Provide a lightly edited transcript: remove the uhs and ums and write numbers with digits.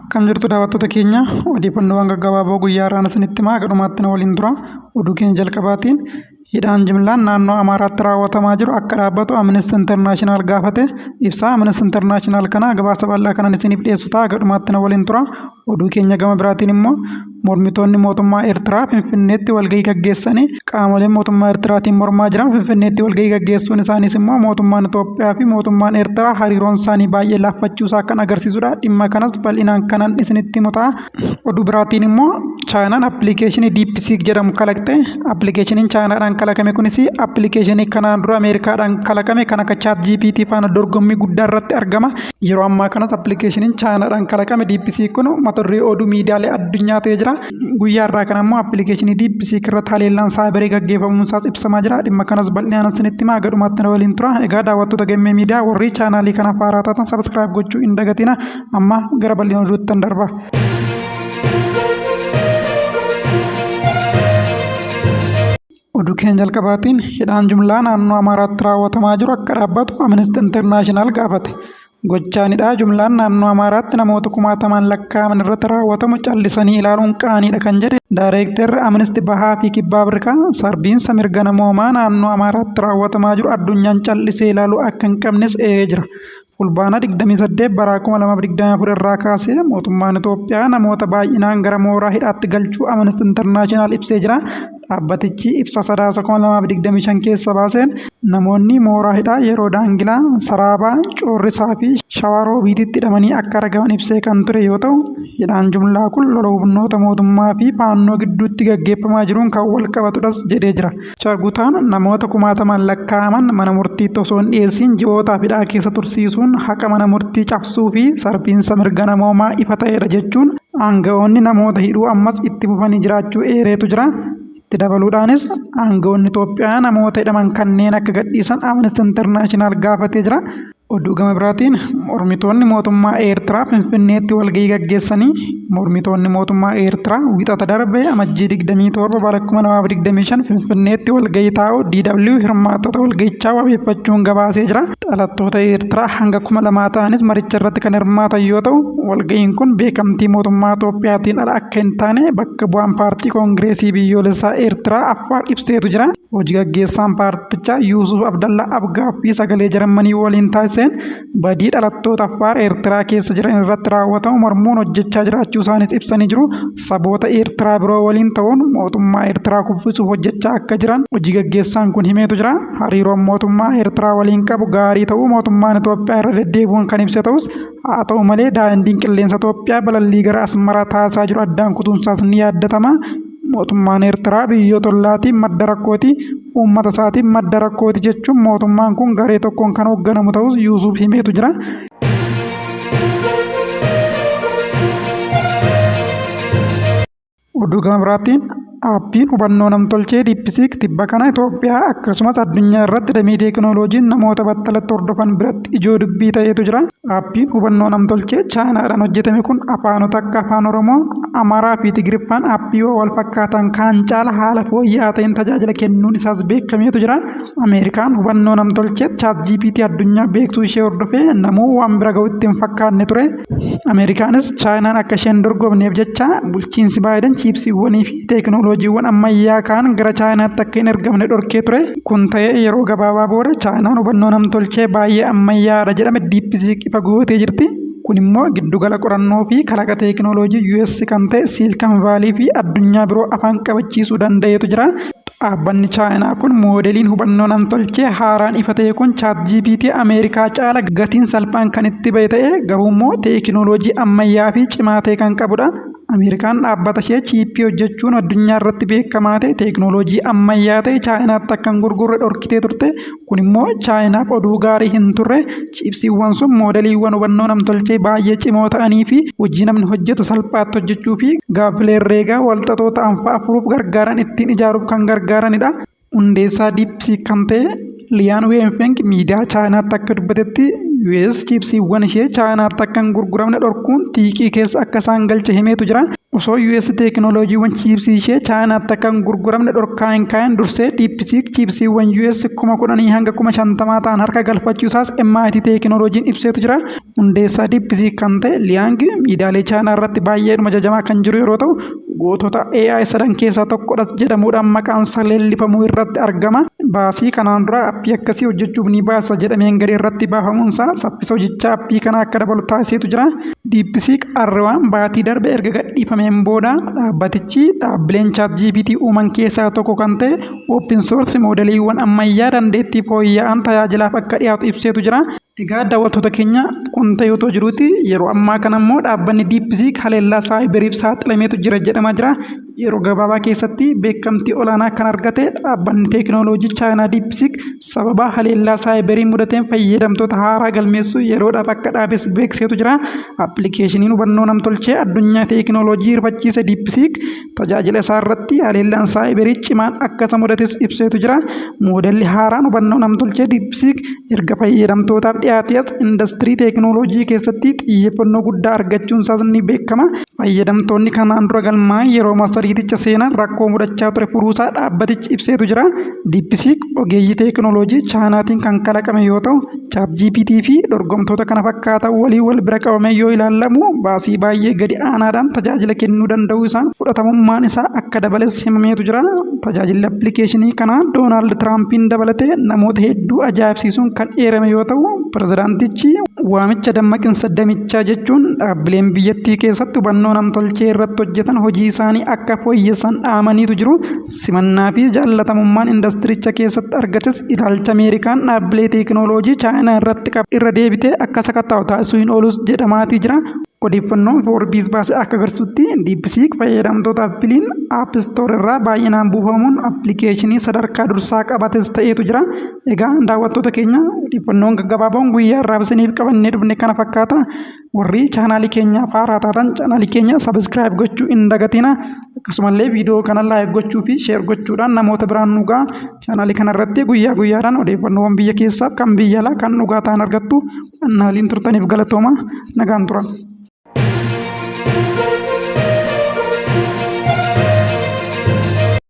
Akkam jirtu daawwattoota keenya, odeeffannoowwan gaggabaaboo guyyaa har'aan isinitti himaa, haga dhumaatti na waliin tura. Oduu keenya jalqabaatiin, hidhaan jimlaan naannoo Amaaraatti raawwatamaa jiru akka dhaabbatu Amnesty International gaafate. Ibsaa Amnesty International kana gabaasa bal'aa kanan isiniif dhiyeessu ta'a, haga dhumaatti na waliin tura. Oduu keenya gama biraatiin immoo, mormitoonni mootummaa Eertiraa Finfinneetti walgahii gaggeessanii, qaamoleen mootummaa Eertiraatiin mormaa jiran Finfinneetti walgahii gaggeessuun isaaniis immoo mootummaan Itoophiyaa fi mootummaan Eertiraa hariiroon isaanii baay'ee laaffachuusaa kan agarsiisudha. Dhimma kanas bal'inaan kanan isinitti himu ta'a. Oduu biraatiin immoo, Chaayinaan appilikeeshinii DeepSeek jedhamu kalaqxe. Appilikeeshiniin Chaayinaadhaan kalaqame kunis appilikeeshinii kanaan dura Ameerikaadhaan kalaqame kan akka ChatGPT faana dorgommii guddaa irratti argama. Yeroo ammaa kanas appilikeeshiniin Chaayinaadhaan kalaqame DeepSeek kun mata duree oduu miidiyaalee addunyaa ta'ee jira. Guyyaa irraa kana immoo appilikeeshinii DeepSeek irratti haleellaan saayibarii gaggeeffamuun isaas ibsamaa jira. Dhimma kanas bal'inaan isinitti himaa, haga dhumaatti na waliin tura. Egaa daawwattoota Gammee Miidiyaa, warri chaanaalii kanaaf haaraa taatan subscribe gochuu hin dagatina. Amma gara bal'ina oduuttan darba. Oduu keenya jalqabaatiin, hidhaan jumlaa naannoo Amaaraatti raawwatamaa jiru akka dhaabbatu Amnesty International gaafate. Gochaan hidhaa jumlaan naannoo Amaaraatti namoota kumaatamaan lakkaa'aman irratti raawwatamu callisanii ilaaluun qaaniidha kan jedhe Daayireektarri Amnesty Bahaa fi Kibba Afrikaa, sarbiinsa mirga namoomaa naannoo Amaaraatti raawwatamaa jiru addunyaan callisee ilaaluu akka hin qabnes eeree jira. Fulbaana 28 bara 2024 irraa kaasee mootummaan Itoophiyaa namoota baay'inaan gara mooraa hidhaatti galchuu Amnesty International ibsee jira. Dhaabbatichi ibsa Sadaasa 2025 keessa baaseen, namoonni mooraa hidhaa yeroo Daangilaa, Saraabaa, Coorrisaa fi Shawaa Roobiititti hidhamanii akka argaman ibsee kan ture yoo ta'u, hidhaan jumlaa kun lola humnoota mootummaa fi Faannoo gidduutti gaggeeffamaa jiruun kan wal qabatudhas jedhee jira. Chagutaan namoota kumaatamaan lakkaa'aman mana murtiitti osoo hin dhiyeessiin ji'ootaaf hidhaa keessa tursiisuun haqa mana murtii cabsuu fi sarbiinsa mirga namoomaa ifa ta'edha jechuun, aanga'oonni namoota hidhuu ammas itti fufanii jiraachuu eereetu jira. Itti dabaluudhaanis, aanga'oonni Itoophiyaa namoota hidhaman kanneen akka gadhiisan Amnesty International gaafatee jira. Oduu gama biraatiin, mormitoonni mootummaa Eertiraa Finfinneetti walgahii gaggeessanii, mormitoonni mootummaa Eertiraa Wixata darbe Amajjii 27 bara 2025 Finfinneetti walgahii taa'uu DW hirmaattota walgahichaa wabeeffachuun gabaasee jira. Dhalattoota Eertiraa hanga 2000 ta'anis maricha irratti kan hirmaatan yoo ta'u, walgahiin kun beekamtii mootummaa Itoophiyaatiin ala akka hin taane bakka bu'aan paartii Koongireesii Biyyoolessaa Eertiraa Affaar ibseetu jira. Hojii gaggeessaan paartichaa Yuusuf Abdallaa af-gaaffii Sagalee Jarmanii waliin taasiseen, badii dhalattoota Affaar Eertiraa keessa jiran irratti raawwatamu mormuun hojjechaa jiraachuu isaaniis ibsanii jiru. Saboota Eertiraa biroo waliin ta'uun mootummaa Eertiraa kuffisuuf hojjechaa akka jiran hojii gaggeessaan kun himeetu jira. Hariiroon mootummaa Eertiraa waliin qabu gaarii ta'uu mootummaan Itoophiyaa irra deddeebi'uun kan ibse ta'us, haa ta'u malee daandiin qilleensa Itoophiyaa balallii gara Asmaraa taasisaa jiru addaan kutuunsaas ni yaaddatama. Mootummaan Eertiraa biyyoota ollaatiin madda rakkooti, uummata isaatiin madda rakkooti jechuun mootummaan kun garee tokkoon kan hoogganamu ta'us Yuusuuf himeetu jira. Oduu gama biraatiin, aappiin hubannoo namtolchee DeepSeek tibba kana Itoophiyaa akkasumas addunyaa irratti damee teekinooloojiin namoota battalatti hordofan biratti ijoo dubbii ta'eetu jira. Aappiin hubannoo namtolchee Chaayinaadhaan hojjetame kun afaanota akka Afaan Oromoo, Amaaraa fi Tigiriffaan aappiiwwan wal fakkaatan kaan caala haala fooyya'aa ta'een tajaajila kennuun isaas beekameetu jira. Ameerikaan hubannoo namtolchee ChatGPT addunyaa beeksisuu ishee hordofee namuu waan bira ga'u itti hin fakkaanne ture. Ameerikaanis Chaayinaan akka isheen dorgomneef jecha bulchiinsi Baayiden chiipsiiwwanii fi teekinooloojiiwwan ammayyaa kaan gara Chaayinaatti akka hin ergamne dhorkee ture. Kun ta'ee yeroo gabaabaa booda Chaayinaan hubannoo namtolchee baay'ee ammayyaadha jedhame DeepSeek ifa gootee jirti. Kun immoo giddugala qorannoo fi kalaqa teekinooloojii US kan ta'e Silicon Valley fi addunyaa biroo afaan qabachiisuu danda'eetu jira. Dhaabbanni Chaayinaa kun moodeliin hubannoo namtolchee haaraan ifa ta'e kun ChatGPT Ameerikaa caala gatiin salphaan kan itti bahe ta'ee, garuu immoo teekinooloojii ammayyaa fi cimaa ta'e kan qabudha. Ameerikaan dhaabbata ishee chiippii hojjechuun addunyaa irratti beekamaa ta'e teekinooloojii ammayyaa ta'e Chaayinaatti akka hin gurgurre dhorkitee turte. Kun immoo Chaayinaaf oduu gaarii hin turre. Chiipsiiwwan sun moodeliiwwan hubannoo namtolchee baay'ee cimoo ta'anii fi hojii namni hojjetu salphaatti hojjechuu fi gaaffilee herreegaa walxaxoo ta'an fa'a furuuf gargaaran ittiin ijaaruuf kan gargaaranidha. Hundeessaa DeepSeek kan ta'e Liyaan Weenfeng miidiyaa Chaayinaatti akka dubbatetti, US chiipsiiwwan ishee Chaayinaatti akka hin gurguramne dhorkuun xiiqii keessa akka isaan galche himeetu jira. Osoo US teekinooloojiiwwan chiipsii ishee Chaayinaatti akka hin gurguramne dhorkaa hin kaa'in dursee DeepSeek chiipsiiwwan US 10,000 hanga 50,000 ta'an harka galfachuu isaas MIT teekinooloojiin ibseetu jira. Hundeessaa DeepSeek kan ta'e Liang miidiyaalee Chaayinaa irratti baay'eedhuma jajamaa kan jiru yeroo ta'u, gootota AI sadan keessaa tokkodhas jedhamuudhaan maqaan isaa leellifamuu irratti argama. Baasii kanaan dura appii akkasii hojjechuuf ni baasa jedhameen gadi irratti baafamuun isaa saffisa hojichaa appii kanaa akka dabalu taasiseetu jira. DeepSeek R1 baatii darbe erga gadhiifameen booda dhaabbatichi dhaabbileen ChatGPT uuman keessaa tokko kan ta'e open source moodeliiwwan ammayyaa dandeettii fooyya'aan tajaajilaaf akka dhiyaatu ibseetu jira. Egaa daawwattoota keenya, kun ta'ee otoo jiruuti yeroo ammaa kana immoo dhaabbanni DeepSeek haleellaa saayiberiif saaxilameetu jira jedhamaa jira. Yeroo gabaabaa keessatti beekamtii olaanaa kan argate dhaabbanni teekinooloojii Chaayinaa DeepSeek sababa haleellaa saayiberii mudateen fayyadamtoota haaraa galmeessuu yeroodhaaf akka dhaabes beeksiseetu jira. Appilikeeshiniin hubannoo namtolchee addunyaa teekinooloojii rifachiise DeepSeek tajaajila isaa irratti haleellaan saayiberii cimaan akka isa mudates ibseetu jira. Moodelli haaraan hubannoo namtolchee DeepSeek erga fayyadamtootaaf dhiyaatee as indastirii teekinooloojii keessatti xiyyeeffannoo guddaa argachuun isaas ni beekama. Fayyadamtoonni kanaan dura galmaa'an yeroo marsariiticha seenan rakkoo mudachaa ture furuusaa dhaabbatichi ibseetu jira. DeepSeek ogeeyyii teekinooloojii Chaayinaatiin kan kalaqame yoo ta'u, ChatGPT fi dorgomtoota kana fakkaatan waliin wal bira qabamee yoo ilaalamu baasii baay'ee gadi aanaadhaan tajaajila kennuu danda'uu isaan fudhatamummaan isaa akka dabales himameetu jira. Tajaajilli appilikeeshinii kanaa Doonaald Tiraampiin dabalatee namoota hedduu ajaa'ibsiisuun kan eerame yoo ta'u, pirezidaantichi waamicha dammaqinsa damichaa jechuun dhaabbileen biyyattii keessatti hubannoo namtolchee irratti hojjetan hojii isaanii akka fooyyessan dhaamaniitu jiru. Simannaa fi jaallatamummaan indastiricha keessatti argates ilaalcha Ameerikaan dhaabbilee teekinooloojii Chaayinaa irratti qabu irra deebitee akka sakatta'u taasisuu hin oolus jedhamaatii jira. Odeeffannoon Foorbiis baase akka agarsiisutti, DeepSeek fayyadamtoota Appiliin App Store irraa baay'inaan buufamuun appilikeeshinii sadarkaa dursaa qabates ta'eetu jira. Egaa daawwattoota keenya, odeeffannoon gaggabaaboon guyyaa irraa isiniif qabannee dhufne kana fakkaata. Warri chaanaalii keenyaaf haaraa taatan chaanaalii keenya subscribe gochuu hin dagatina. Akkasumallee viidiyoo kana like gochuu fi share gochuudhaan namoota biraan nu ga'a. Chaanaalii kanarratti guyyaa guyyaadhaan odeeffannoowwan biyya keessaaf kan biyya alaa kan dhugaa ta'an argattu. Annaa waliin turtaniif galatooma, nagaan tura.